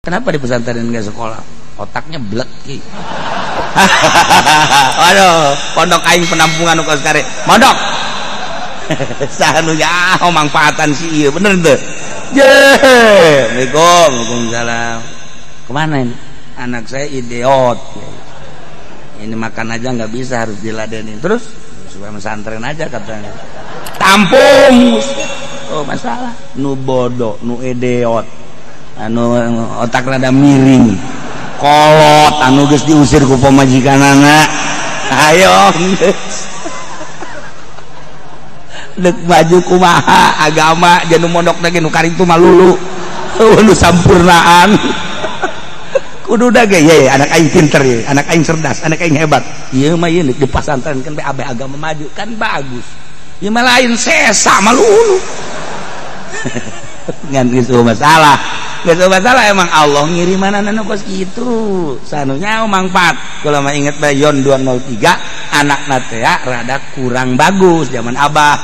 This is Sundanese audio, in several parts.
Kenapa di pesantren nggak sekolah? Otaknya blek ki. Waduh, pondok aing penampungan nu kos kare. Mondok. Saha nu nyaho mangfaatan si ieu, bener teu? Je. Assalamualaikum, waalaikumsalam. Kemana ini? Anak saya idiot. Ini makan aja nggak bisa, harus diladenin. Terus supaya pesantren aja katanya. Tampung. Oh, masalah. Nu bodoh, nu idiot. Anu otak rada miring. Kolot anu geus diusir ku pamajikanana. Ayo geus. Deuk maju kumaha agama jeung nu mondok ge nu karing tu malulu. Nu sampurnaan. Kudu da ge ye anak aing pinter ye, anak aing cerdas, anak aing hebat. Ieu mah ieu di pasantren kan BAB agama maju kan bagus. Ieu mah lain sesa malulu. Ngan geus masalah. Geus masalah emang Allah ngirimanana nu kos kitu. Sanunya mangfaat. Kula mah inget bae Yon 203 anakna teh rada kurang bagus zaman abah.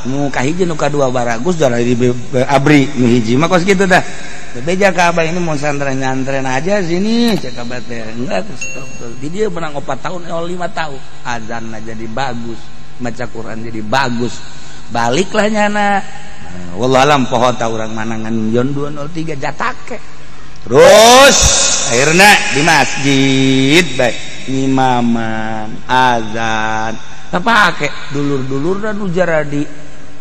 Nu kahiji nu kadua baragus jarang di abri nu hiji mah kos kitu tah. Bebeja ka abah ini mau santren nyantren aja sini cek abah teh. Enggak di dia menang 4 tahun 5 tahun. Azanna jadi bagus, maca Quran jadi bagus. Baliklah nyana. Wallahu alam poho ta urang manangan Yon 203 jatake. Terus akhirna di masjid bae ngimaman azan. Kapake dulur-dulur dan ujar di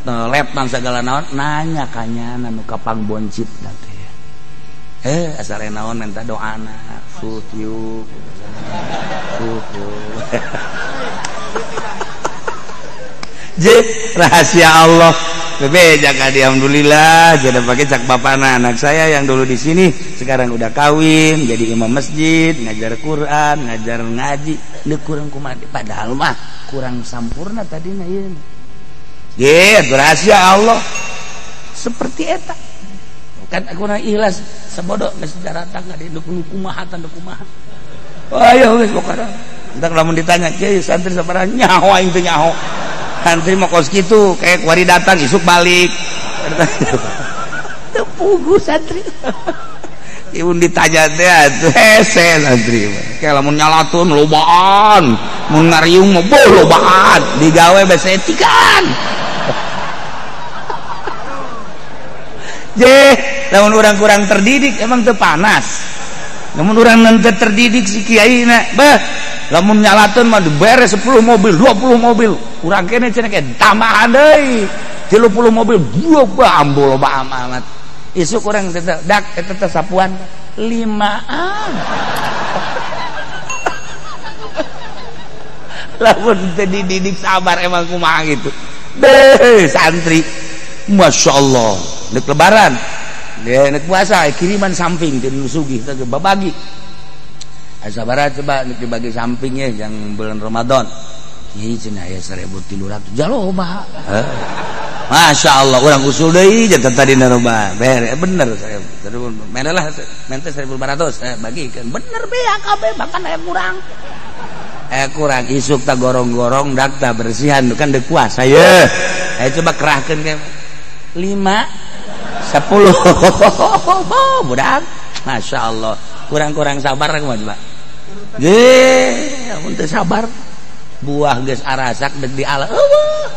lepang segala naon nanya kanyana nu kapang boncit teh. Asal naon minta doana sutyu. Sutyu. Je rahasia Allah. Bebe jaga di alhamdulillah jadi pakai cak bapana anak saya yang dulu di sini sekarang udah kawin jadi imam masjid ngajar Quran ngajar ngaji ini kurang kumaha padahal mah kurang sampurna tadi na ieu. Ge rahasia Allah seperti eta kan aku na ikhlas sebodoh geus daratang di kumaha tanda kumaha. Ayo geus pokona entar lamun ditanya kieu santri sabaraha nyaho aing teh nyaho. Santri mah kos kitu kayak kuari datang isuk balik. Teu puguh santri. Ieu ditanya teh atuh hese santri mah. Kayak lamun nyalatun lobaan, mun ngariung mah boh lobaan, digawe basa etikan. Je, lamun urang kurang terdidik emang teu panas. Lamun urang teu terdidik si kiai na, bah lamun nyalatun mah dibere 10 mobil, 20 mobil. Urang kene cenah ke tambahan deui. 30 mobil, buah ambo loba amat. Isuk urang teh dak eta teh sapuan 5an. Lamun teu dididik sabar emang kumaha gitu. Deh santri. Masya Allah, nek lebaran, nek puasa kiriman samping ti nu sugih teh babagi. Sabaraha coba nek dibagi sampingnya yang bulan Ramadan. Ieu cenah aya 1300 jaloba. Masya Allah, urang usul deui jatah tadi naroba. Bere bener 1000. Menelah mente 1500 bagikeun. Bener beak kabeh bahkan aya kurang. Kurang isuk ta gorong-gorong dak ta bersihan kan deuk puasa ye. Ayo coba kerahkeun ke 5 10. Oh, budak. Masya Allah. Kurang-kurang sabar kumaha coba. Ge, amun teu sabar. Buah geus arasak deuk diala. Eueuh.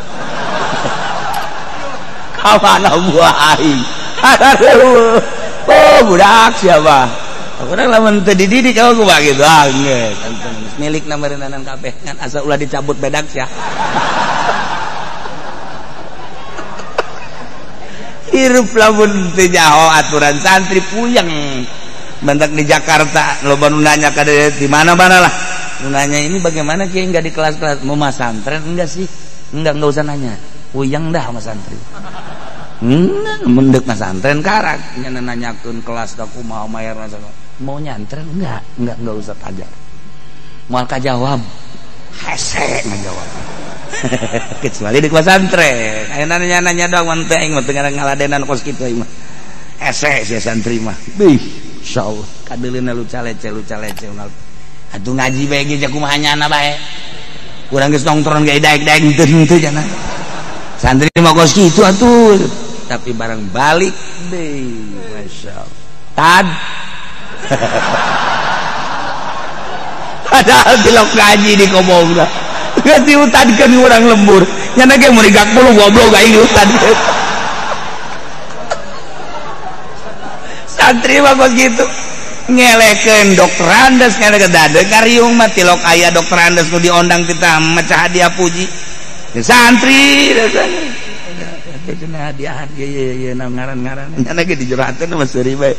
Ka mana buah aing? Oh, budak siapa? Urang lamun teu dididik aku kumaha kitu. Ah, geus. Milik nameureunana kabeh ngan asa ulah dicabut bedak sia. Hirup lamun teu nyaho aturan santri puyeng. Bentak di Jakarta loba nu nanya ka di mana-mana lah. Nu nanya ini bagaimana kiai enggak di kelas-kelas mau masantren enggak sih? Enggak usah nanya. Puyeng dah sama santri. Enggak mendek masantren karak nya nanyakeun kelas da kumaha mayarna mau nyantren enggak usah tajar. Moal kajawab. Hese ngajawab. Kecuali di pesantren. Ayeuna nanya-nanya doang mun teh aing mah teu ngaladenan kos kitu aing mah. Hese sia santri mah. Bih, insyaallah kadeuleuna luca lece Atuh ngaji bae ge kumaha nyana bae. Urang geus nongtron ge daek-daek henteu jana. Santri mah kos kitu atuh. Tapi barang balik deui, masyaallah. Tad Padahal tilok ngaji di kobongna. Geus diutadkeun urang lembur. Nyana ge mun digakpuluh goblok aing diutadkeun. Santri mah kos kitu. Ngelekeun dokter Andes ngelekeun dade kariung mah tilok aya dokter Andes nu diondang tita mecah hadiah puji. Santri dasana. Cenah hadiahan ye ye ye ngaran-ngaran. Nyana ge dijerateun mah seuri bae.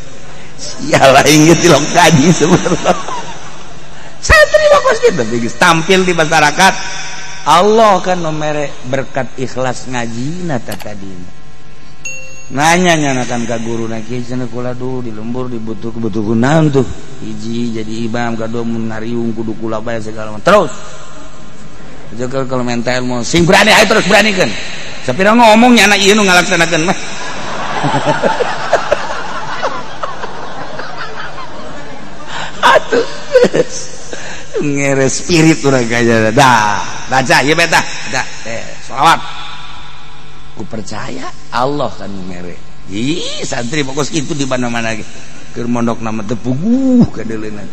Sial aing ge tilok ngaji sebenarnya. Santri mah kos kitu geus tampil di masyarakat. Allah kan nomere berkat ikhlas ngajina tah tadina. Nanya nyanakan ka guru na kieu cenah kula duh di lembur dibutuh kebutuhan naon tuh. Hiji jadi imam kadua mun ngariung kudu kula bae segala macam. Terus. Jagal kalau minta ilmu sing berani ayo terus beranikeun. Sapira ngomong nyana ieu nu ngalaksanakeun mah. Atuh. Ngere spirit urang kaya dah. Baca ieu bae tah. Dah, selawat. Ku percaya Allah kan mere. Ih, santri pokos kitu di mana-mana ge. Keur mondok nama teu puguh kadeuleunan.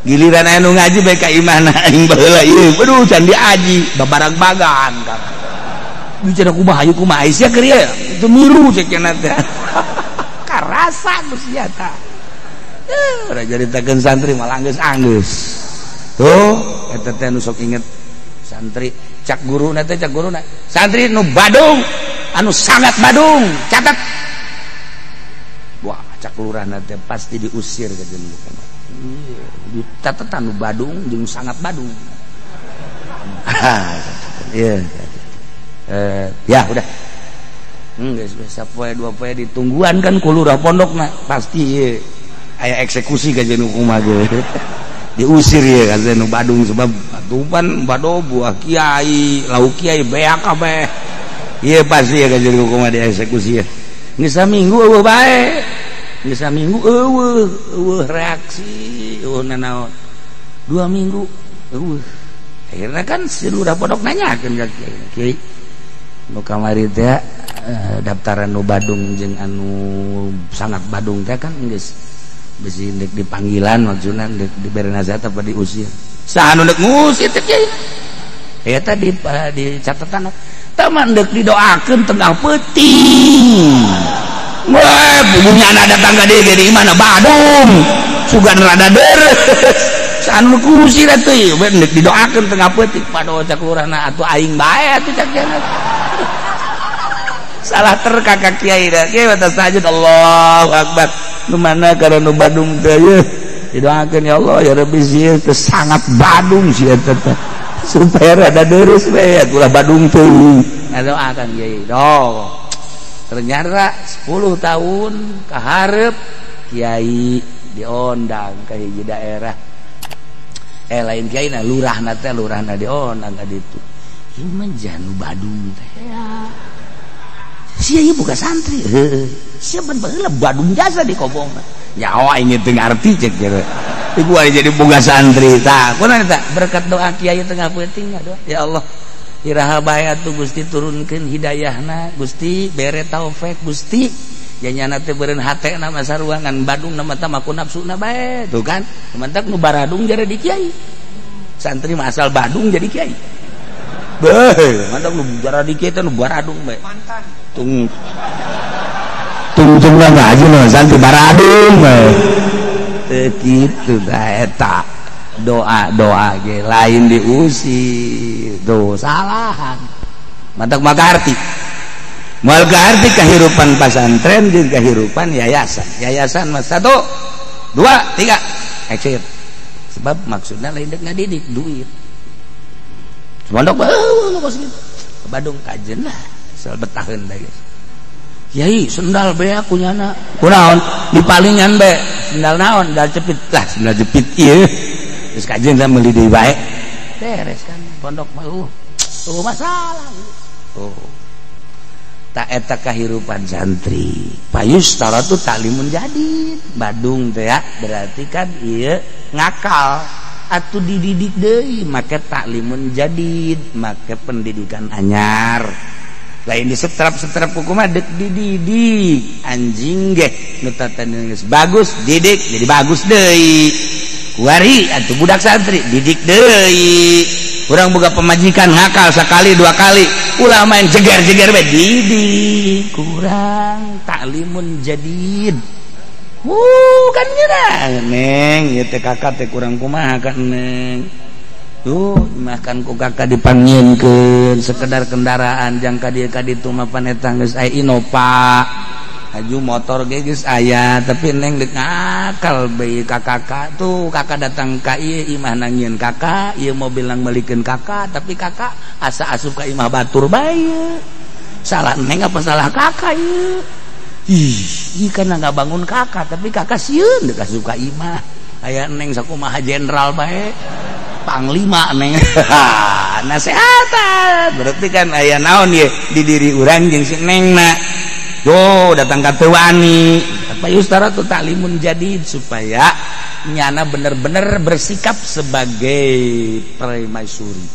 Giliran aya nu ngaji bae ka imahna aing baheula ieu. Aduh, can diaji babarag-bagan kan. Bicara kumaha ieu kumaha sia keur ieu. Itu miru cek cenah teh. Karasa ku sia tah. Urang caritakeun santri malah anggeus-anggeus. Tuh, eta teh nu sok inget santri cak guruna teh cak guruna. Santri nu Badung anu sangat Badung, catat. Wah, cak lurahna teh pasti diusir ka jeung bukan. Iya, dicatetan nu Badung jeung sangat Badung. Iya. Ya udah. Geus sapoe dua poe ditungguan kan ku lurah pondokna, pasti ieu aya eksekusi ka jeung kumaha ge. Diusir ya ka nu Badung sebab atupan bado buah kiai, lauk kiai beak kabeh. Ieu pasti ya ka jeung kumaha dieksekusi ya. Geus saminggu eueuh bae. Geus saminggu eueuh, eueuh reaksi, eueuh nanaon. 2 minggu eueuh. Akhirnya kan si lurah pondok nanyakeun ka kiai. Kiai nu kamari teh daftaran nu Badung jeung anu sangat Badung teh kan geus besi ndek dipanggilan maksudna ndek dibere nasihat apa diusir. Saha nu ndek ngusir teh kiai? Eta di catatan tah mah ndek didoakeun tengah peuting. Wah, bubunya ada tangga deui ge di imahna Badung. Sugan rada deres. Saha nu ngusir atuh ieu ndek didoakeun tengah peuting pado cak lurahna atuh aing bae atuh cak kiai. Salah terka ka kiai da. Kiai batas tahajud Allahu akbar. Nu mana karena nu Badung teh ye didoakeun ya Allah ya Rabbi sieun teh sangat Badung sieun teh supaya rada deres bae atuh Badung teh ngadoakeun kiai. Doh. Ternyata 10 tahun kaharep kiai diondang ka hiji daerah. Lain kiai na lurahna teh lurahna diondang ka ditu. Ieu mah janu Badung teh. Sia ieu buka santri. Heuh. Sia ban baheula Badung jasa di kobong. Nyawa aing teu ngarti cek kieu. Iku aya jadi boga santri. Tah, kunaon eta? Berkat doa kiai tengah peuting doa. Ya Allah, iraha bae atuh Gusti turunkeun hidayahna, Gusti bere taufik, Gusti janyana teh beureun hatena mah saruangan Badung na mah ku nafsuna bae. Tuh kan, mantak nu baradung jadi di kiai. Santri mah asal Badung jadi kiai. Beuh, mantap nu jadi kiai teh nu baradung bae. Mantan. Tung tungtung lah ngaji mah santri baradung bae. Teu kitu da eta. Doa-doa ge lain diusir. Tuh salahan. Mantak magarti. Moal garti kahirupan pasantren jeung kahirupan yayasan. Yayasan mah 1 2 3 exit. Sebab maksudna lain deuk ngadidik duit. Pondok beuh kos kitu. Badung kajen lah, asal betaheun bae geus. Kiai sendal bae kunyana. Kunaon? Dipalingan bae. Sendal naon? Sendal jepit lah, sendal jepit ieu. Geus kajen lah meuli deui bae. Beres kan pondok mah masalah. Oh. Tak eta kahirupan santri. Payus taratu taklimun jadid. Badung teh ya, berarti kan ieu ngakal atuh dididik deui make taklimun jadid, make pendidikan anyar. Lain disetrap-setrap kumaha dek dididik. Anjing ge nu tatana geus bagus didik jadi bagus deui. Kuari atuh budak santri didik deui. Urang boga pemajikan ngakal sekali dua kali ulah main jeger-jeger bae didik. Kurang taklimun jadid. Kan nyeurang neng ieu teh kakak teh kurang kumaha kan neng. Tuh makan ku kakak dipanggieunkeun sekedar kendaraan jang ka dieu ka ditu mah pan eta geus aya Innova haju motor ge geus aya tapi neng deuk ngakal bae ka kakak tuh kakak datang ka ieu imah nangieun kakak ieu mobil nang meulikeun kakak tapi kakak asa asup ka imah batur bae salah neng apa salah kakak ieu ih kan nggak bangun kakak tapi kakak sieun deuk asup ka imah aya neng sakumaha jenderal bae panglima neng nasehatan berarti kan aya naon ye di diri urang jeung si nengna yo datang ka teu wani apa yustara tu taklimun jadid supaya nyana bener-bener bersikap sebagai permaisuri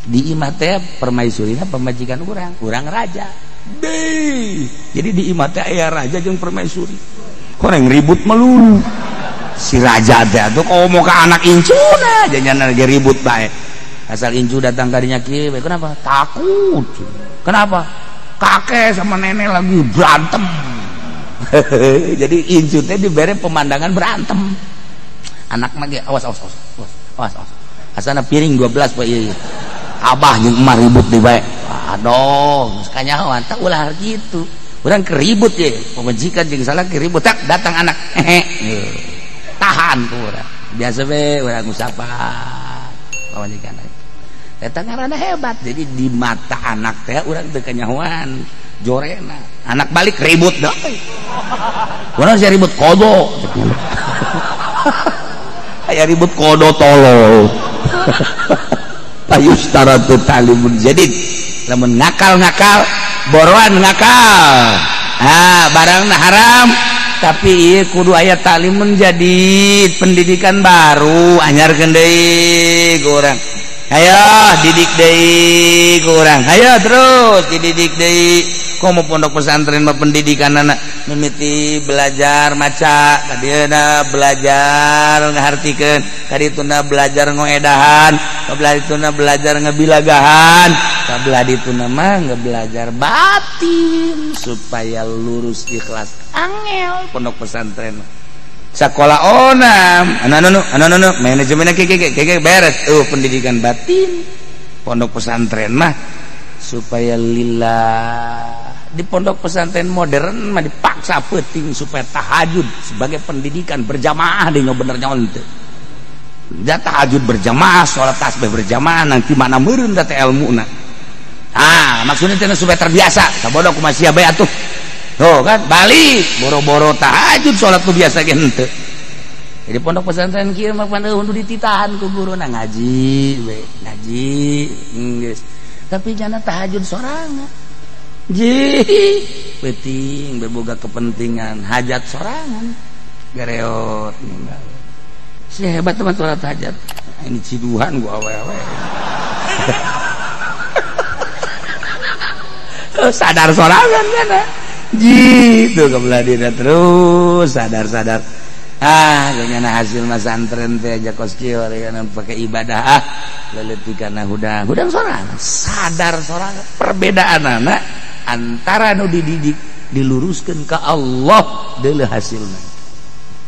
di imah teh permaisurina pamajikan urang urang raja deh jadi di imah teh aya raja jeung permaisuri koreng ribut melulu si raja teh atuh komo ka anak incuna jangan lagi ribut bae asal incu datang kadinya kieu kenapa takut kenapa kakek sama nenek lagi berantem jadi incu teh dibere pemandangan berantem anak mah ge awas awas awas awas awas asana piring 12 pak ieu abah jeung emak ribut deui bae aduh geus kanyahoan tah ulah kitu urang keribut ye pamajikan jeung salah keribut tak datang anak hehe tahan ku urang biasa we urang ngusapan pamajikan eta ngaranna hebat jadi di mata anak teh urang teu kanyahoan jorena anak balik ribut deui urang sia ribut kodo aya ribut kodo tolol payustaratu talimun jadid lamun ngakal-ngakal boroan ngakal ah barangna haram tapi ieu kudu aya taklimun jadid pendidikan baru anyarkeun deui ku urang ayo didik deui ku urang ayo terus dididik deui komo pondok pesantren mah pendidikan anak mimiti belajar maca kadieuna belajar ngahartikeun kadituna belajar ngoedahan kablah dituna belajar ngebilagahan kabelah dituna mah ngebelajar batin supaya lurus ikhlas angel pondok pesantren sekolah onam anu anu anu manajemennya keke beres pendidikan batin pondok pesantren mah supaya lillah. Di pondok pesantren modern mah dipaksa peuting supaya tahajud sebagai pendidikan berjamaah deh bener nyaon teh. Da tahajud berjamaah, sholat tasbih berjamaah nanti mana meureun da teh elmuna. Ah, maksudnya teh supaya terbiasa. Sabodo kumaha sia bae atuh. Tuh kan balik boro-boro tahajud sholat tuh biasa ge henteu. Jadi pondok pesantren kieu mah pan eueuh dititahan ku guruna ngaji we, ngaji geus. Tapi jana tahajud sorangan. Jih, penting beboga kepentingan hajat sorangan gareot ninggal. Si hebat teman sholat hajat. Ini ciduhan gua awe-awe. Sadar sorangan kan? Jih, tuh kebelah diri terus sadar-sadar. Ah, ganyana hasil masantren teh aja kos kieu pakai ibadah ah leletikan hudang. Hudang sorangan, sadar sorangan. Perbedaan anak antara nu dididik diluruskan ke Allah deuleu hasilna.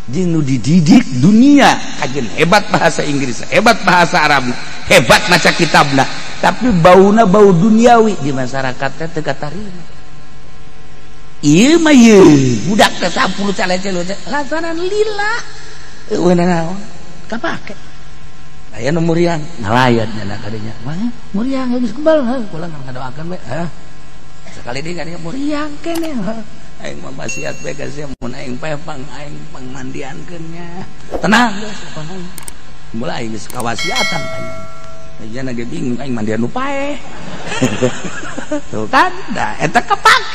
Jeung nu dididik dunia kajen hebat bahasa Inggris, hebat bahasa Arabna, hebat maca kitabna, tapi bauna bau duniawi di masyarakat teh teu katarima. Ieu mah ieu budak teh 10 calece lantaran lillah eueuh naon kapake. Aya nu muriang ngalayat nya kadinya. Mah muriang geus kebal heuh kula ngadoakeun we. Heuh. Sekali deui kadinya muriang keneh heuh. Aing mah wasiat we ka sia mun aing paeh pang aing pangmandiankeun nya. Tenang geus pokona. Mulai geus kawasiatan aing. Ayeuna ge bingung aing mandian nu paeh. Tuh kan da eta kapake.